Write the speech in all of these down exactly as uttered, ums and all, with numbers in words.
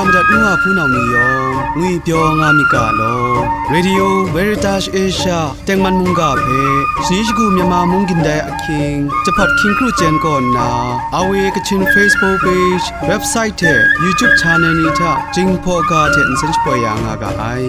Madat nu wa hpunau ni yawng ngwipyaw nga myit ga law. Radio Veritas Asia tengman mungga hpe shani shagu Myanmar mung gindai ahkying, jahpawt hkying kru chyen kaw nna, R V A Kachin Facebook page, website hte YouTube channel ni hta Jinghpaw ga hte nsen shapoi ya nga ga ai.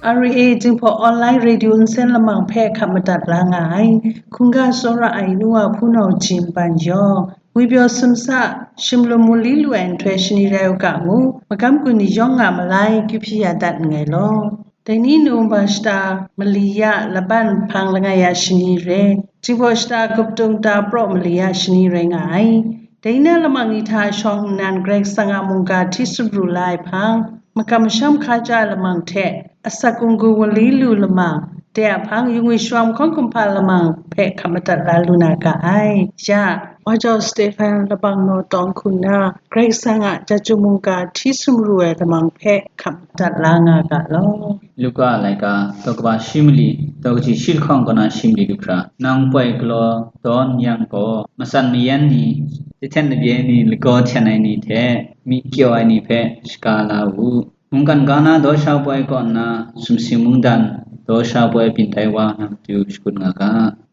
R A Jinghpaw Online Radio nsen lamang hpe hkap madat la nga ai. Hkungga tsawra ai nu wa hpunau Jin Ban yawng, ngwipyaw sumsa, shimlum mu li lu ai nhtoi shani rai u ga mu, magam gun ni yawng nga malai, kyu hpyi ya dat nngai law. Dai ni November shata mali ya laban hpang langai ya shani re, Jinghpaw shata guptung ta praw mali ya shani rai nga ai. Dai na lamang ni hta shawng nnan Karai Kasang a mungga hti sumru la ai hpang, makam masham hkaja lamang hte asak gunggu wali lu lamang, dai a hpang yungwi shawng mahkawn kumhpa lamang hpe hkap madat la lu na ga ai. Ya, Wa jau Stefan labang naw tawng hku nna, Karai Kasang a chyeju mungga hti sumru ai lamang hpe hkap madat la nga ga law. Luka laika, daw kaba shi mali, daw kaji shi lahkawng kaw na shi mali lu hkra, nang poi galaw dawn yang gaw, matsan mayan ni, jahten labye ni, lagaw hten ai ni hte myi kyaw ai ni hpe shaga la u. Mungkan ga na daw sha poi kaw nna, sumsing mungdan daw sha poi byin tai wa na matu shakut nga ga.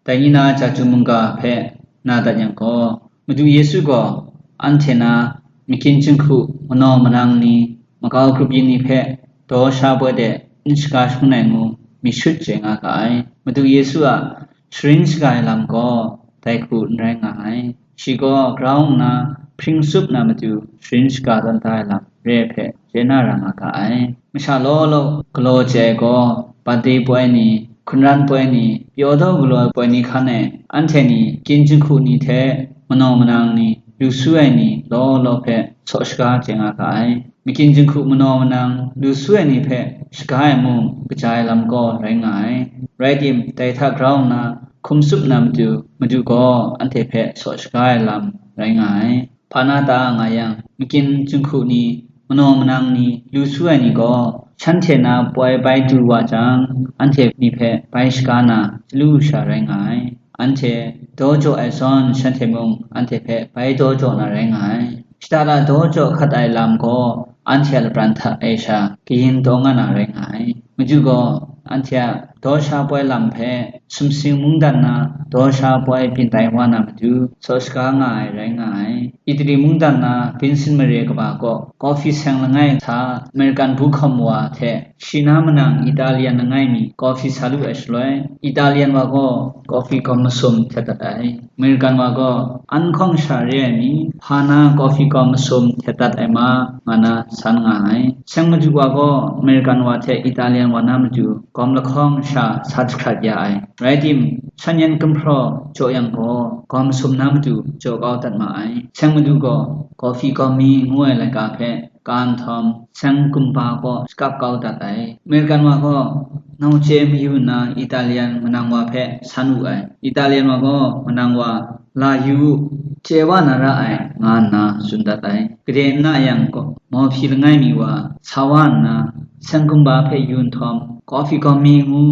Dai ni na chyeju mungga hpe na dat yang gaw, Madu Yesu gaw anhte na makyin jinghku manaw manang ni, makau grup yin ni hpe daw sha poi de n shaga shangun ai ngu myit shut chye nga ga ai. Madu Yesu a sharin shaga ai lam gaw dai hku n rai nga ai. Shi gaw grau nna hpring tsup na matu sharin shaga tawn da ai lam re ai hpe chye na ra nga ga ai. Masha law law galaw chye ai gaw, bate poi ni, hkunran poi ni, pyaw daw galaw ai poi ni hkan e, anhte ni, kyin jinghku ni hte manaw manang ni, lu su ai ni law law hpe saw shaga chye nga ga ai. Makyin jinghku manaw manang lu su ai ni hpe shaga ai mung kaja ai lam gaw rai nga ai. Rai tim, dai hta grau nna hkum tsup na matu, Madu gaw anhte hpe saw shaga ai lam rai nga ai. Hpa na ta nga yang, makyin jinghku ni, manaw manang ni, lu su ai ni gaw, shanhte na poi bai du wa jang, anhte ni hpe bai shaga na, chyalu sha rai nga ai. Anhte daw jaw ai zawn, shanhte mung anhte hpe bai daw jaw na rai nga ai. Shada la daw jaw hkat ai lam gaw, anhte a lapran hta e sha kayin taw nga na rai nga ai. Madu gaw anhte a daw sha poi lam hpe sumsing mungdan na daw sha poi byin tai wa na matu, saw shaga nga ai rai nga ai. Italy mungdan na Vincent Mare kaba kaw kawfi seng langai hta American bu hkawm wa hte shi na manang Italian langai mi kawfi sa lu ai shaloi, Italian wa gaw kawfi gawm masum htet dat ai. American wa gaw an hkawng sha re ai mi, hpa na kawfi gawm masum htet dat ai ma, nga na san nga ai. Seng madu wa gaw American wa hte Italian wa na matu gawm lahkawng sha sa jahkrat ya ai. Rai tim, shan yan gumhpraw jaw yang gaw, gawm masum na matu jaw kau dat ma ai. Seng madu gaw kawfi gawm mi ngu ai laika hpe ka nhtawm, seng kumba kaw shakap kau dat ai. American wa gaw nau chye mayu nna Italian manang wa hpe san wu ai. Italian wa gaw manang wa la yu u, chye wa na ra ai, nga nna tsun dat ai. Gade nna yang gaw, mawhpyi langai mi wa sa wa nna, seng kumba hpe yu nhtawm, kawfi gawm mi ngu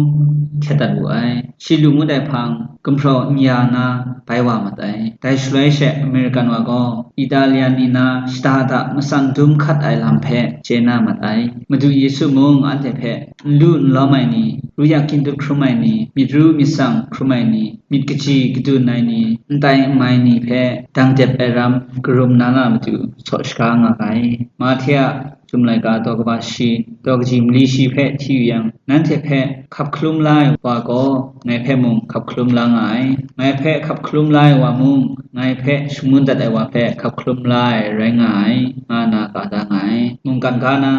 hkye dat wu ai. Shi lu ngut ai hpang, gumhpraw n ya na bai wa mat ai. Dai shaloi she American wa gaw, Italian ni na shada hta matsang dum hkat ai lam hpe chye na mat ai. Madu Yesu mung anhte hpe n lu n lawm ai ni, ru yak gindup hkrum ai ni, myit ru myit tsang hkrum ai ni, myit kaji kadun ai ni, n tai n mai ni hpe dang dep ai ram karum na na matu saw shaga nga ai. Mahte a Chyum laika daw kaba shi, daw kaji mali shi hpe hti yu yang, nanhte hpe hkap hkalum la ai wa gaw, ngai hpe mung hkap hkalum la nga ai. Ngai hpe hkap hkalum la ai wa mung, ngai hpe shangun dat ai wa hpe hkap hkalum la ai rai nga ai, nga na ka da nga ai. Mungkan ga na,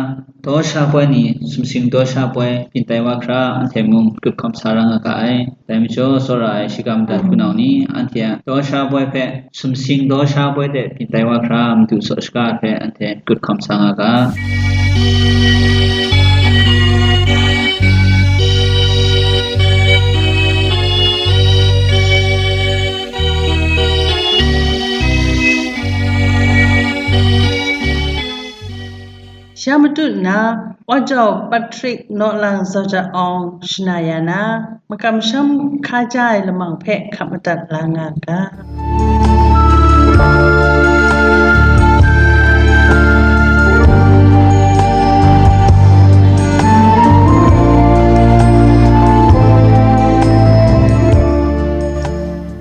daw sha poi ni, sumsing daw sha poi, byin tai wa hkra, anhte mung dut hkawm sa ra nga ga ai. Dai majaw, tsawra ai shikam dat hpunau ni, anhte a daw sha poi hpe, sumsing daw sha poi de byin tai wa hkra, madu saw shaga hpe anhte dut hkawm sa nga ga. nna, Wa Jau Patrick Naw Lang Zaw Jat Awng shana ya na, makam masham hkaja ai lamang hpe hkap madat la nga ga.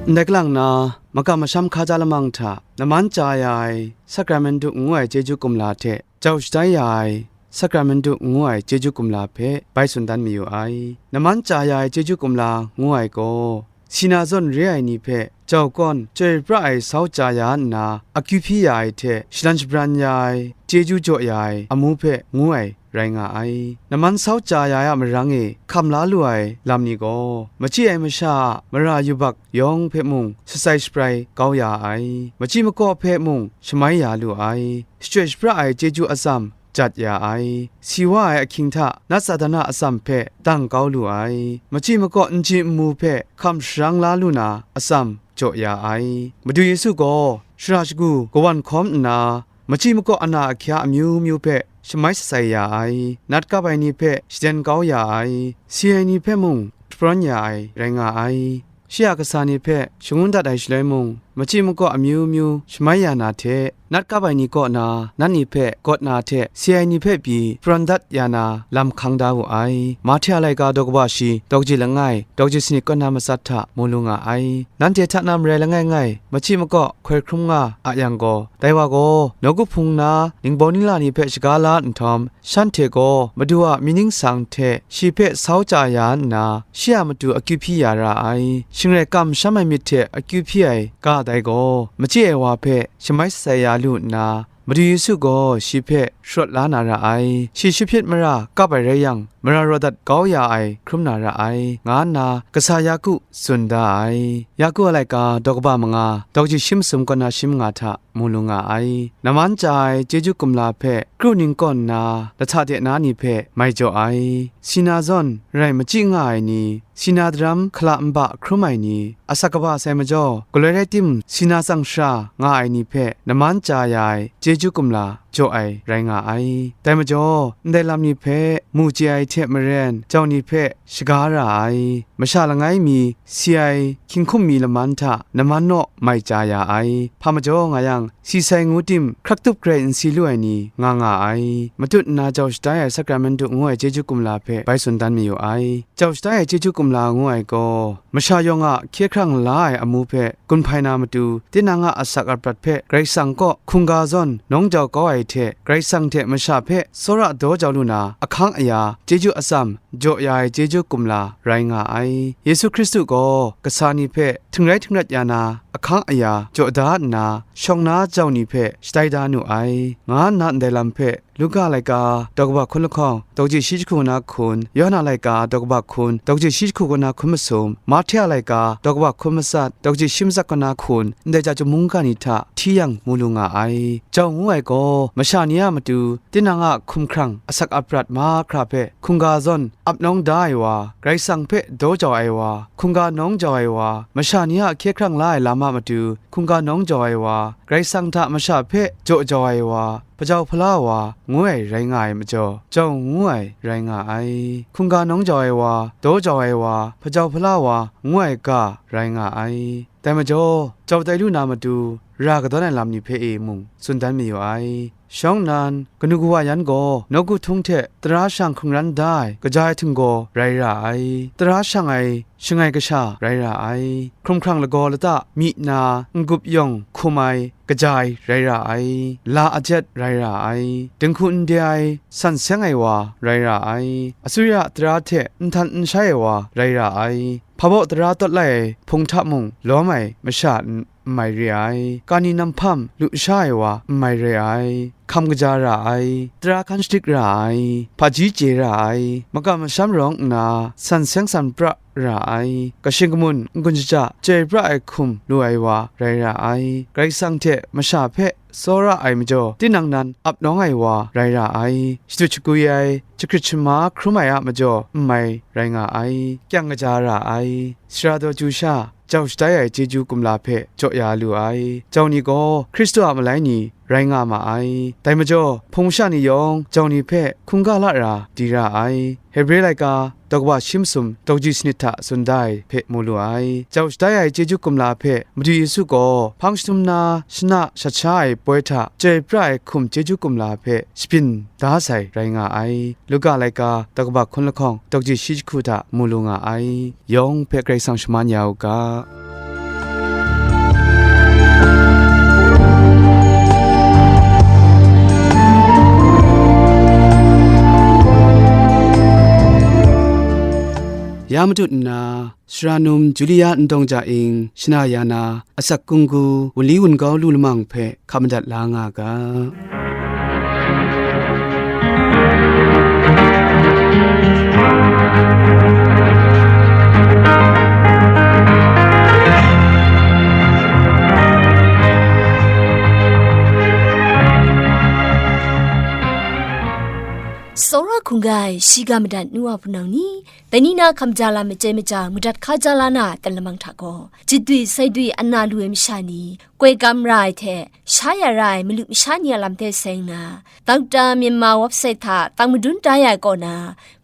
Ndai kalang na, makam masham hkaja lamang hta, naman chya ya ai Sakramentu ngu ai chyeju kumla hte, jau shatai ya ai Sakramentu ngu ai chyeju kumla hpe bai tsun dan mayu ai. Naman chya ya ai chyeju kumla ngu ai gaw, sina zawn re ai ni hpe jau kawn chyoi pra ai sau chya ya nna, akyu hpyi ya ai hte shalan shabran ya ai, chyeju jaw ya ai amu hpe ngu ai rai nga ai. Naman sau chya ya ai a marang e hkam la lu ai lam ni gaw, machyi ai masha a mara yubak yawng hpe mung shatsai shabrai kau ya ai, machyi makaw hpe mung shamai ya lu ai, shachyoi shapra ai chyeju atsam jat ya ai, si wa ai ahkying hta nat Satan a atsam hpe dang kau lu ai, machyi makaw nji nmu hpe hkam sharang la lu na atsam jaw ya ai. Madu Yesu gaw shara shagu kawan hkawm nna, machyi makaw ana ahkya amyu myu hpe shamai shatsai ya ai, nat kap ai ni hpe shaden kau ya ai, si ai ni hpe mung shaprawn ya ai rai nga ai. Shi a kasa ni hpe shangun dat ai shaloi mung, machyi makaw amyu myu shamai ya na hte, nat kap ai ni kaw na nat ni hpe gawt na hte si ai ni hpe pyi shaprawn dat ya na lam hkang da wu ai. Mahte a laika daw kaba shi, daw kaji langai, daw kaji sanit kaw na matsat hta mu lu nga ai. Nanhte hta na marai langai ngai, machyi makaw hkoi hkrum nga a yang gaw, dai wa gaw, nawku hpung na ningbaw ningla ni hpe shaga la nhtawm, shanhte gaw Madu a mying ningsang hte shi hpe sau chya ya nna, shi a matu akyu hpyi ya ra ai. Shing rai kam sham ai myit hte akyu hpyi ai ga dai gaw, machyi ai wa hpe shamai shatsai ya lu nna, Madu Yesu gaw shi hpe sharawt la na ra ai. Shi shahpyit mara kap ai rai yang, mara raw dat kau ya ai hkrum na ra ai, nga nna kasa Yaku tsun da ai. Yaku a laika daw kaba manga, daw kaji shi masum kaw na shi manga hta mu lu nga ai. Naman chya ai chyeju kumla hpe kru ning kaw nna, lahta de na ni hpe mai jaw ai. Sina zawn rai machyi nga ai ni, sina daram hkala nba hkrum ai ni, asak kaba sai majaw, galoi rai tim, sina tsang shara nga ai ni hpe naman chya ya ai chyeju kumla jaw ai rai nga ai. Dai majaw, ndai lam ni hpe mu chye ai hte maren, jau ni hpe shaga ra ai, masha langai mi, si ai, hkying hkum mi laman hta naman naw mai chya ya ai. Hpa majaw nga yang, si sai ngu tim, hkrak tup grai n si lu ai ni nga nga ai. Matut nna jau shatai ai Sakramentu ngu ai chyeju kumla hpe bai tsun dan mayu ai. Jau shatai ai chyeju kumla ngu ai gaw, masha yawng a hkye hkrang la ai amu hpe gun hpai na matu, tinang a asak aprat hpe Karai Kasang kaw hkungga zawn nawng jau kau ai hte, Karai Kasang hte masha hpe tsawra daw jau lu na ahkang aya chyeju atsam jaw ya ai chyeju kumla rai nga ai. Yesu Hkristu gaw kasa ni hpe htingrai htingrat ya na ahkang aya jaw da nna, shawng na jau ni hpe shatai da nu ai, nga nna ndai lam hpe Luka laika daw kaba hkun lahkawng, daw kaji shi jahku na hkun, Yawhan a laika daw kaba hkun, daw kaji shi jahku kaw na hkun masum, Mahte a laika daw kaba hkun matsat, daw kaji shi matsat kaw na hkun, ndai ja chyum mungga ni hta hti yang mu lu nga ai. Jau ngu ai gaw, masha ni a matu, tinang a hkumhkrang asak aprat mahkra hpe hkungga zawn ap nawng da ai wa, Karai Kasang hpe daw jau ai wa, hkungga nawng jau ai wa, masha ni a hkye hkrang la ai lam a matu, hkungga nawng jau ai wa, Karai Kasang hta masha hpe jaw jau ai wa, hpajau hpala wa, ngu ai rai nga ai majaw, jau ngu ai rai nga ai. Hkungga nawng jau ai wa, daw jau ai wa, hpajau hpala wa, ngu ai ga rai nga ai. Dai majaw, jau tai lu na matu, ra kadawn ai lam ni hpe e mung tsun dan mayu ai. Shawng nnan, kanu kawa yan gaw nawku htung hte tara shang hkungran da ai kaja ai htinggaw rai ra ai. Tara shang ai shangai kasha rai ra ai. Hkrumhkrang lagaw lata myi na n-gup yawng hkum ai kaja ai rai ra ai. La ajet rai ra ai. Dinghku n de ai san seng ai wa rai ra ai. Asuri a tara hte n htan n shai ai wa rai ra ai. Hpa baw tara tawt lai ai hpung hta mung lawm ai masha n, n mai re ai. Kani namhpam lu sha ai wa n mai re ai. Hkam kaja ra ai. Tara hkan shadik ra ai. Hpaji chye ra ai. Makam masham rawng nna san seng san pra ra ai. Kashing kamun n-gun shaja chyoi pra ai hkum lu ai wa rai ra ai. Karai Kasang hte masha hpe tsawra ai majaw, tinang nan ap nawng ai wa rai ra ai. Shadut shagwi ai, jahkrit shamai hkrum ai a majaw n mai rai nga ai. Kyang kaja ra ai. Sara daw chyu sha, jau shatai ai chyeju kumla hpe jaw ya lu ai. Jau ni gaw Hkristu a malai ni rai nga ma ai. Dai majaw, hpung masha ni yawng jau ni hpe hkungga la ra di ra ai. Hebre laika daw kaba shi masum daw kaji sanit hta tsun da ai hpe mu lu ai. Jau shatai ai chyeju kumla hpe Madu Yesu gaw hpang jahtum na shana shat sha ai poi hta chyoi pra ai hkum chyeju kumla hpe shabyin da sai rai nga ai. Luka laika daw kaba hkun lahkawng daw kaji shi jahku hta mu lu nga ai. Yawng hpe Karai Kasang shaman ya u ga. Ya matut nna, Sara num Julia Ndawng Ja Ing, shana ya na, asak kunggu, wunli wungau lu lamang hpe hka madat la nga ga. Tsawra hkungga ai shiga madat nu wa hpunau ni, dai ni na hkam ja lam machye maja madat hka ja la na a teng lamang hta gaw, jadwi saidwi ana lu ai masha ni, koi gam ra ai hte, sha ya ra ai malu masha ni a lam hte seng na, Doctor Myanmar website hta tang madun da ya ai kaw na,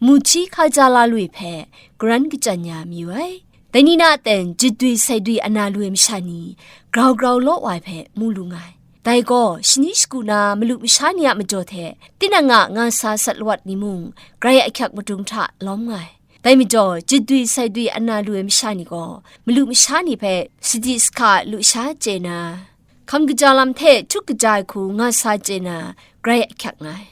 mu hti hka ja la lu ai hpe, karan kachyan ya mayu ai. Dai ni na a teng jadwi saidwi ana lu ai masha ni, grau grau law wa ai hpe mu lu nga ai. Dai gaw, shani shagu na malu masha ni a majaw hte, tinang a nga sa sat lawat ni mung, grai ahkyak madung hta lawm nga ai. Dai majaw, jadwi saidwi ana lu ai masha ni gaw, malu masha ni hpe sadi sahka lusha chye na, hkam kaja lam hte htuk kaja ai hku nga sa chye na, grai ahkyak nga ai.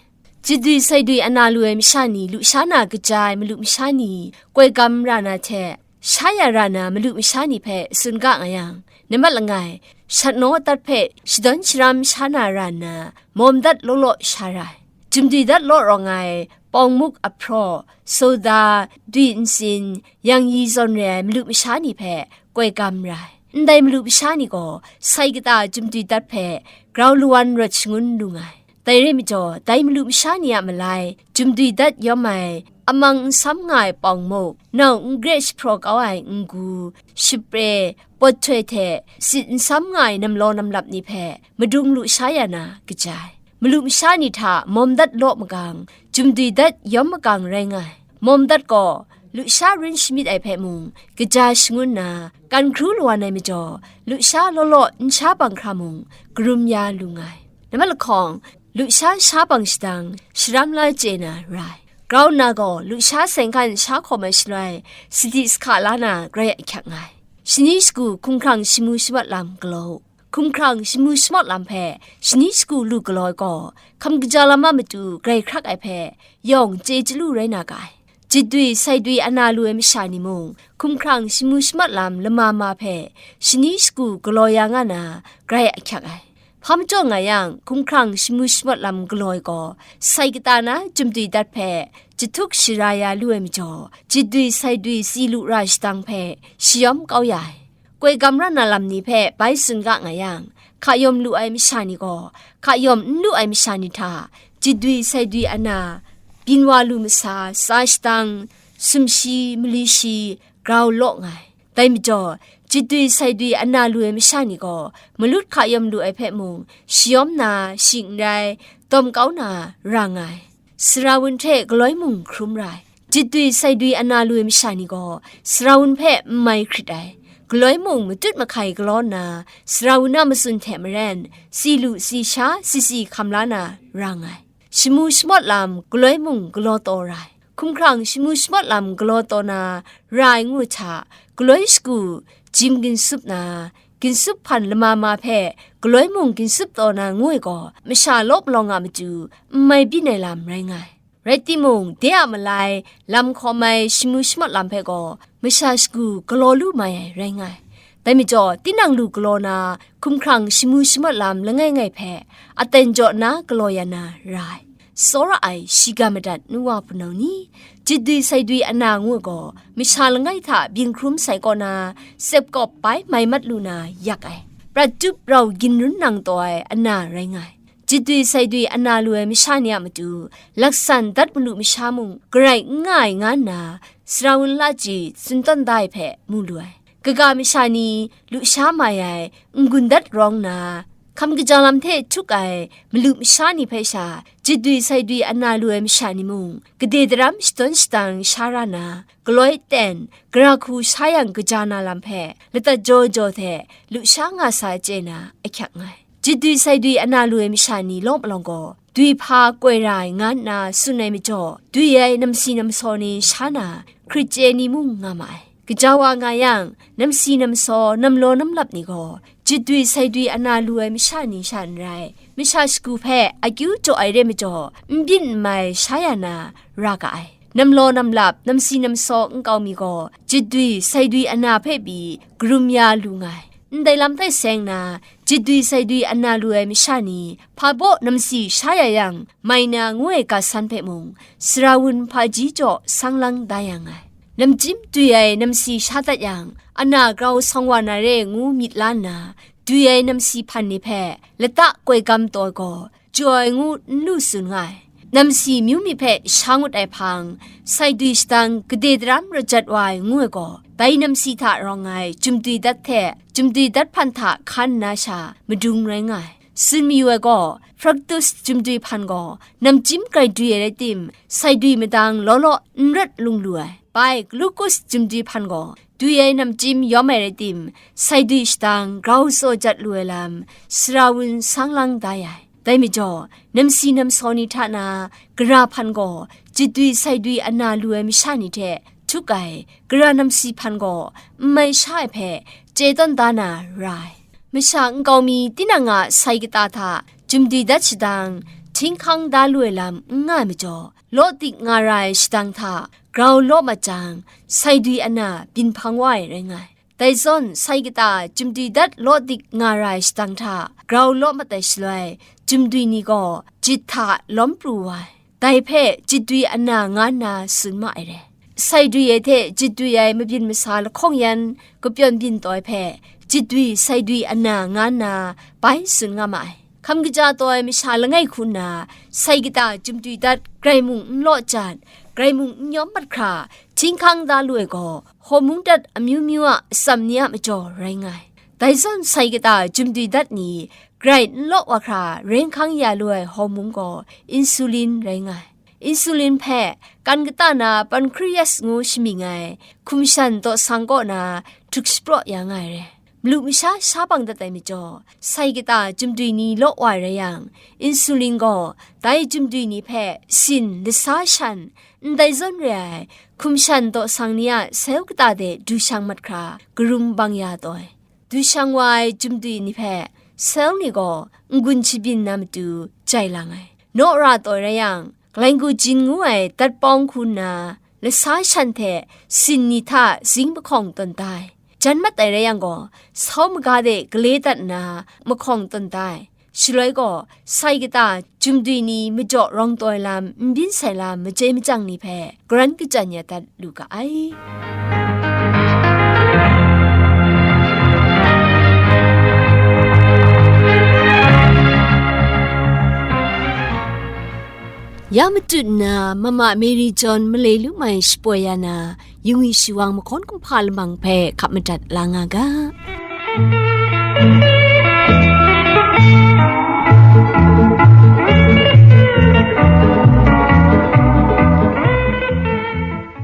Jadwi saidwi ana lu ai masha ni lusha na kaja ai malu masha ni, koi gam ra na hte, sha ya ra na malu masha ni hpe tsun ga nga yang, nambat langai, shat naw atat hpe shadawn sharam sha na ra nna, mawm dat law law sha ra ai. Jumdwi dat law rawng ai, pawng muk ahpraw, soda, dwi ntsin, yang yi zawn re ai malu masha ni hpe koi gam ra ai. Ndai malu masha ni gaw, sai kata jumdwi dat hpe grau lawan rawt shangun lu nga ai. Dai rai majaw, dai malu masha ni a malai, jumdwi dat yawm ai, amang n sam nga ai pawng muk, nau n gre jahpraw kau ai n-gu, shapre, pawt htoi hte sit n sam nga ai namlaw namlap ni hpe madung lusha ya na kaja ai. Malu masha ni hta mawm dat law magang, jumdwi dat yawm magang rai nga ai. Mawm dat gaw, lusha run shamyit ai hpe mung, kaja shangun nna, kan hkru lawan ai majaw, lusha law law n sha bang hkra mung, karum ya lu nga ai. Nambat lahkawng, lusha sha bang shadang, sharam la chye na ra ai. Grau nna gaw, lusha seng hkan sha hkawm ai shaloi, sadi sahka la na grai ahkyak nga ai. Shani shagu hkumhkrang shamu shamawt lam galaw u. Hkumhkrang shamu shamawt lam hpe shani shagu lu galaw ai gaw, hkam kaja lam a matu grai hkrak ai hpe yawng chye chyalu rai na ga ai. Jadwi saidwi ana lu ai masha ni mung, hkumhkrang shamu shamawt lam lama ma hpe shani shagu galaw ya nga na grai ahkyak ai. Hpa majaw nga yang, hkumhkrang shamu shamawt lam galaw ai gaw, sai kata na jumdwi dat hpe jahtuk shara ya lu ai majaw, jadwi saidwi tsi lu ra shadang hpe shayawm kau ya ai. Koi gam ra na lam ni hpe bai tsun ga nga yang, hka yawm lu ai masha ni gaw, hka yawm n lu ai masha ni hta, jadwi saidwi ana, byin wa lu masa, tsa shadang, sumshi, mali shi, grau law nga ai. Dai majaw, jadwi saidwi ana lu ai masha ni gaw, malut hka yawm lu ai hpe mung, shayawm na, shing n rai, dawm kau na, ra nga ai. Sara wun hte galoi mung hkrum ra ai. Jadwi saidwi ana lu ai masha ni gaw, sara wun hpe n mai hkrit ai. Galoi mung matut mahkai galaw nna, sara wun a matsun hte maren, tsi lu tsi sha, tsi tsi hkam la na, ra nga ai. Shamu shamawt lam, galoi mung galaw taw ra ai. Hkumhkrang shamu shamawt lam galaw taw na, ra ai ngu hta, galoi shagu, jim ginsup na, ginsup hpan lama ma hpe galoi mung ginsup taw na ngu ai gaw, masha law palawng a matu n mai byin ai lam rai nga ai. Rai timung, de a malai lam hkawm ai shamu shamawt lam hpe gaw, masha shagu galaw lu mai ai rai nga ai. Dai majaw, tinang lu galaw na, hkumhkrang shamu shamawt lam langai ngai hpe, aten jaw nna galaw ya na ra ai. Tsawra ai shiga madat nu wa hpunau ni, jadwi saidwi ana ngu gaw, masha langai hta byin hkrum sai kaw na, tsep kawp bai mai mat lu na yak ai, prat tup rau ginrun nang taw ai ana rai nga ai. Jadwi saidwi ana lu ai masha ni a matu, laksan dat malu masha mung garai n nga ai nga nna, sara wun la chyi tsun tawn da ai hpe mu lu ai. Kaga masha ni lusha mai ai n-gun dat rawng nna, hkam kaja lam hte htuk ai malu masha ni hpe sha, jidwi saidwi ana lu ai masha ni mung, gade daram shadawn shadang sha ra na, galoi ten, gara hku sha yang kaja na lam hpe, latat jaw jaw hte lusha nga sa chye na ahkyak nga ai. Jidwi saidwi ana lu ai masha ni law malawng gaw, dwi hpa koi ra ai nga nna tsun ai majaw, dwi ai namsi namsaw ni sha na, hkrit chye ni mung nga ma ai. Gaja wa nga yang, namsi namsaw, namlaw namlap ni gaw, jidwi saidwi ana lu ai masha ni sha n rai, masha shagu hpe akyu jaw ai re majaw, n byin n mai sha ya na ra ga ai. Namlaw namlap, namsi namsaw nkau mi gaw, jidwi saidwi ana hpe pyi karum ya lu nga ai. Ndai lam tai seng na, jidwi saidwi ana lu ai masha ni, hpa baw namsi sha ya yang, mai na ngu ai ga san hpe mung, sara wun hpaji jaw sang lang da ya nga ai. Namchyim dwi ai namsi sha dat yang, ana grau sawng wa na re ngu myit la nna, dwi ai namsi hpan ni hpe lata koi gam taw ai gaw, jaw ai ngu n lu tsun nga ai. Namsi myu mi hpe sha ngut ai hpang, saidwi shadang gade daram rawt jat wa ai ngu ai gaw, dai namsi hta rawng ai jumdwi dat hte jumdwi dat hpan hta hkan nna sha madung rai nga ai. Tsun mayu ai gaw, Fractus jumdwi hpan gaw namchyim grai dwi ai rai tim, saidwi madang law law n rawt lung lu ai. Bai, Glucose jumdwi hpan gaw, dwi ai namchyim yawm ai rai tim, saidwi shadang grau tsaw jat lu ai lam, sara wun sang lang da ya ai. Dai majaw, namsi namsaw ni hta na, gara hpan gaw, jidwi saidwi ana lu ai masha ni hte htuk ai, gara namsi hpan gaw, n mai sha ai hpe, chye tawn da na ra ai. Masha nkau mi tinang a sai kata hta, jumdwi dat shadang, htinghkang da lu ai lam n nga ai majaw, law dik nga ra ai shadang hta grau law mat jang, saidwi ana byin hpang wa ai rai nga ai. Dai zawn, sai kata jumdwi dat law dik nga ra ai shadang hta grau law mat ai shaloi, jumdwi ni gaw jit hta lawm pru wa ai. Dai hpe jidwi ana nga nna tsun ma ai re. Saidwi ai hte jidwi ai mabyin masa lahkawng yan kapyawn byin taw ai hpe, jidwi saidwi ana nga nna bai tsun nga ma ai. Hkam kaja taw ai masha langai hku nna, sai kata jumdwi dat, grai mung n law jat, grai mung n yawm mat hkra, htinghkang da lu ai gaw, hawmung dat amyu myu a atsam ni a majaw rai nga ai. Dai zawn sai kata jumdwi dat ni, grai n law wa hkra, ren hkang ya lu ai hawmung gaw, insulin rai nga ai. Insulin hpe kan kata na pancreas ngu shamying ai hkum shan daw sang kaw na htuk shapraw ya nga ai re. Malu masha sha bang dat ai majaw, sai kata jumdwi ni law wa ai rai yang, insulin gaw dai jumdwi ni hpe sin, lasa shan, ndai zawn re ai hkum shan daw sang ni a sel kata de du shang mat hkra, karum bang ya taw ai. Du shang wa ai jumdwi ni hpe, sel ni gaw n-gun shabyin na matu jai lang ai. Naw ra taw ai rai yang, Glycogen ngu ai dat pawng hku nna, lasa shan hte sin ni hta zing mahkawng tawn da ai. Jan mat ai rai yang gaw, sau maga de gale dat nna mahkawng tawn da ai. Shaloi gaw, sai kata jumdwi ni majaw rawng taw ai lam, n byin sai lam, machye machyang ni hpe garan kachyan ya dat lu ga ai. Ya matut nna, Mama Mary John malai lu mai shapoi ya na, Yungwi Shiwang mahkawn kumhpa lamang hpe hkap madat la nga ga.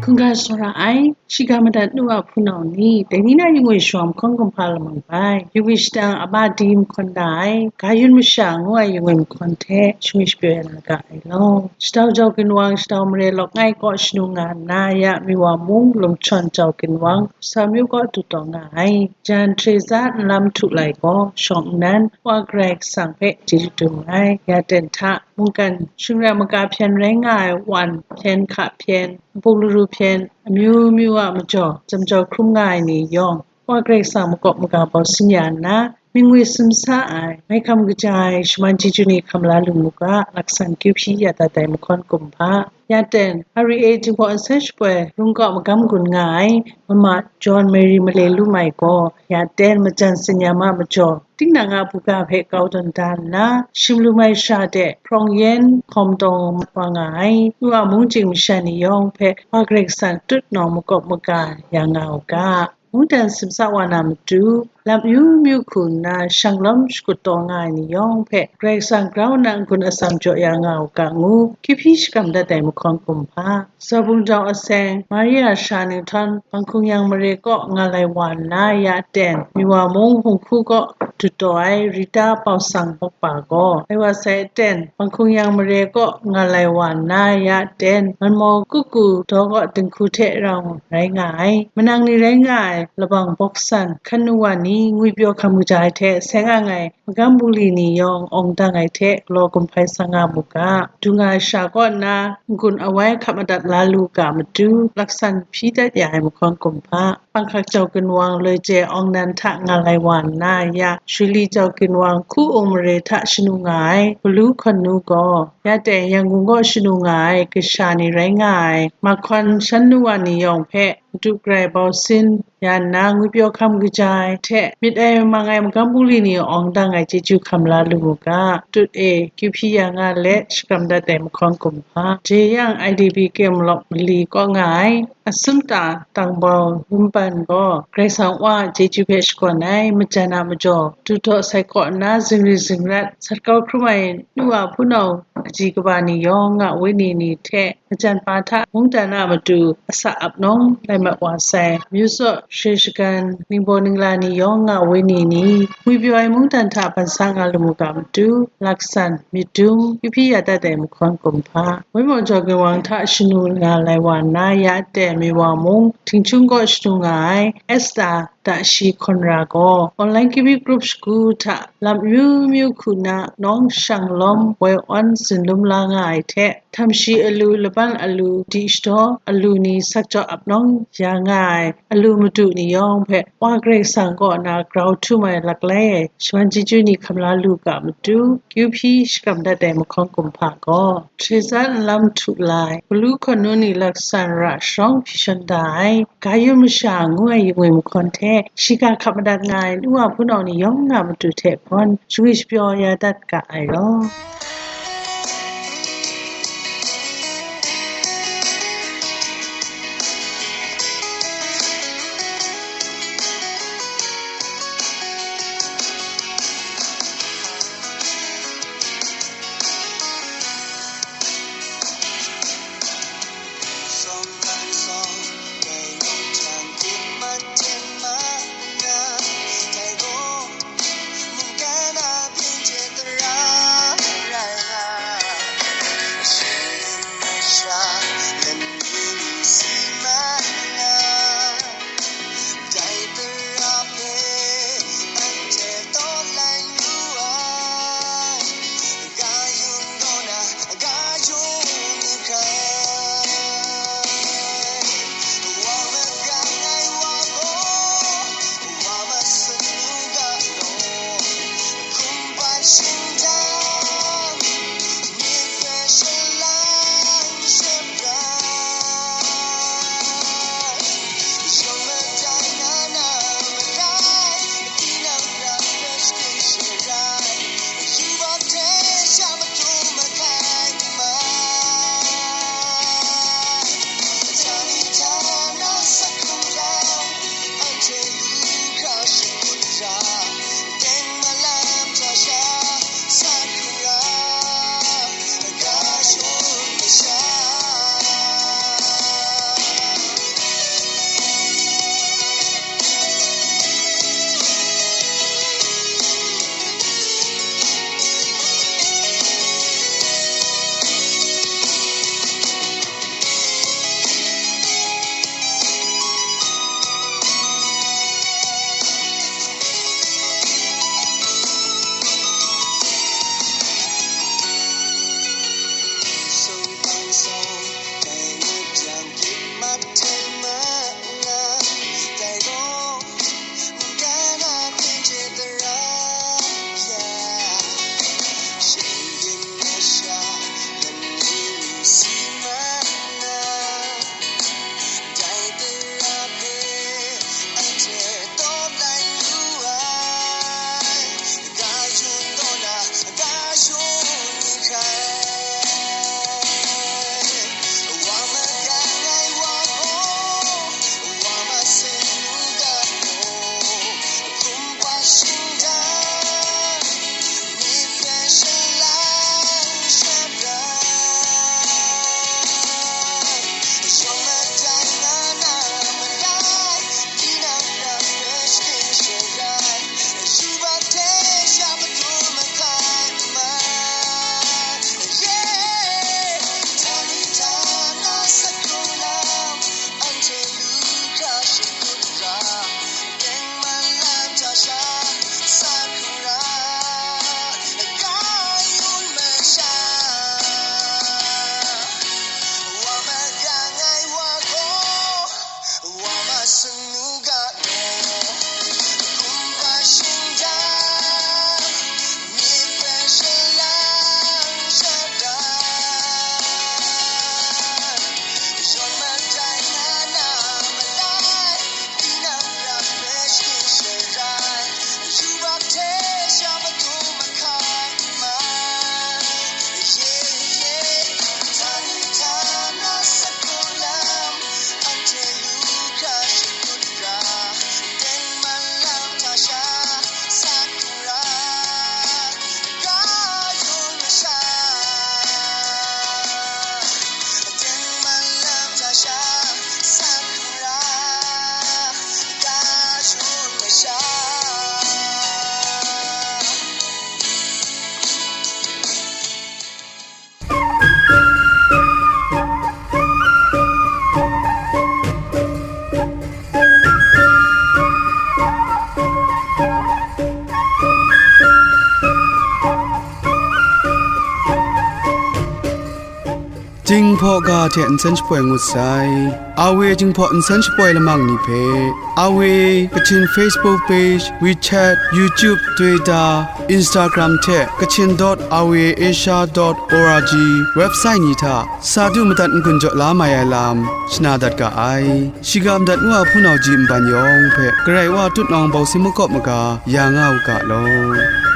Hkungga sara ai, shiga madat nu a hpunau ni, dai ni na Yungwi Shiwang mahkawn kumhpa lamang bai, Yungwi shadang a ba di mahkawn da ai, ga yun masha ngu ai Yungwi mahkawn hte shingwi shapyaw ya na ga ai law. Shadau jau ginwang, shadau mare lawk ngai kaw shanu nga nna, ya Miwa mung Lungchawn jau ginwang, Sa myu kaw du taw nga ai. Jan Teresa nlam htu lai gaw, shawng nnan, Wa Karai Kasang hpe chyeju dum ai. Ya ten hta, mungkan shingran maga hpyen rai nga ai wan hpyen hka hpyen, npung laru hpyen, amyu myu a majaw, jamjau hkrum nga ai ni yawng, Wa Karai Kasang makawp maga bau sin ya nna, mingwi sumsa ai, maighkam kaja ai, shaman chyeju ni hkam la lu mu ga, laksan kyu hpyi ya dat ai mahkawn kumhpa. Ya ten, R E A Jinghpaw Nsen Shapoi, rungkau magam gun nga ai, Mama John Mary malai lu mai gaw, ya ten, majan tsin-yam a majaw, tinang a buga hpe kau tawn da nna, shim lu mai sha de, hprawng yen hkawm taw wa nga ai, nu a mung chying masha ni yawng hpe, Wa Karai Kasang tut nawng makawp maga ya nga u ga. mungdan simsa wa na matu, lam yu myu hku nna shang lawm shakut taw nga ai ni yawng hpe Karai Kasang grau nna n-gun atsam jaw ya nga u ga ngu, Q P shakram dat ai mahkawn kumhpa, Zabung jau aseng, Maria sha ninghtawm, Bang Hkung Yang mare kaw nga lai wa nna ya ten, Miwa mung hpunghku kaw dut taw ai Rita Pau Sang Bawkpa gaw, lai wa sai aten, Bang Hkung Yang mare kaw nga lai wa nna ya ten, Manmaw Kuku daw kaw dinghku hte rau rai nga ai, manang ni rai nga ai, labang bawk san, hkan nu wa ni, ngwipyaw hkam kaja ai hte seng ang ai, magam bungli ni yawng awng dang ai hte galaw gumhpai sang nga mu ga, du nga ai sha kaw nna, n-gun awai hkap madat la lu ga matu, laksan hpyi dat ya ai mahkawn kumhpa, panghkak jau ginwang loi je awng nan hta nga lai wa nna ya, shuli jau ginwang hku ung mare hta shanu nga ai, galu hkawn nu gaw, ya teng Yangon kaw shanu nga ai, kasha ni rai nga ai, mahkawn shan nu wa ni yawng hpe, madu grai bau sin ya nna, ngwipyaw hkam kaja ai hte, myit ai mang ai magam bungli ni awng dang ai chyeju hkam la lu mu ga, tut e, kyu hpyi ya nga let, shakram dat ai mahkawn kumhpa, je yang I D P Kem lawk mali kaw nga ai, Asumta Tangbau Wunpan gaw, Karai Kasang Wa a chyeju hpe shakawn ai, majan a majaw, du daw sai kaw nna, zingri zingrat, sat kau hkrum ai, nu a hpunau, kaji kaba ni yawng a wenyi ni hte, majan pa hta mungdan a matu asa ap nawng lai mat wa sai, myu tsaw share shagan, ningbaw ningla ni yawng a wenyi ni, ngwipyaw ai mungdan hta ban sa nga lu mu ga matu, laksan, myit dung, kyu hpyi ya dat ai mahkawn kumhpa, Waimaw Jaw Ginwang hta shanu nga lai wa nna ya ten Miwa mung, Htingchung kaw shanu nga ai, Esther, Dashi Hkawnra gaw, online Q P group shagu hta lam myu myu hku na nawng shang lawm woi awn zinlum la nga ai hte, htam shi alu laban alu di shadaw alu ni sakjaw ap nawng ya nga ai alu madu ni yawng hpe Wa Karai Kasang kaw na grau htum ai laklai ai shawan chyeju ni hkam la lu ga matu, kyu hpyi shakram dat ai mahkawn kumhpa gaw, Hte Zan Nlam Htu Lai, galu hkawn nu ni laksan ra sharawng hpyi shan da ai, Gayun masha ngu ai yu ngwi mahkawn hte, shiga hkap madat nga ai nu wa hpunau ni yawng a matu hte hpawn, shangwi shapyaw ya dat ga ai law. Ga hte nsen shapoi ngut sai. Awe Jinghpaw nsen shapoi lamang ni hpe, Awe Kachin Facebook page, WeChat, YouTube, Twitter, Instagram hte Kachin dot awe asia dot org website ni hta sa du madat n-gun jaw la mai ai lam shana dat ga ai. Shiga madat ngu a hpunau ji nban yawng hpe Karai Wa tutnawng bawsing makawp maga ya nga u ga law.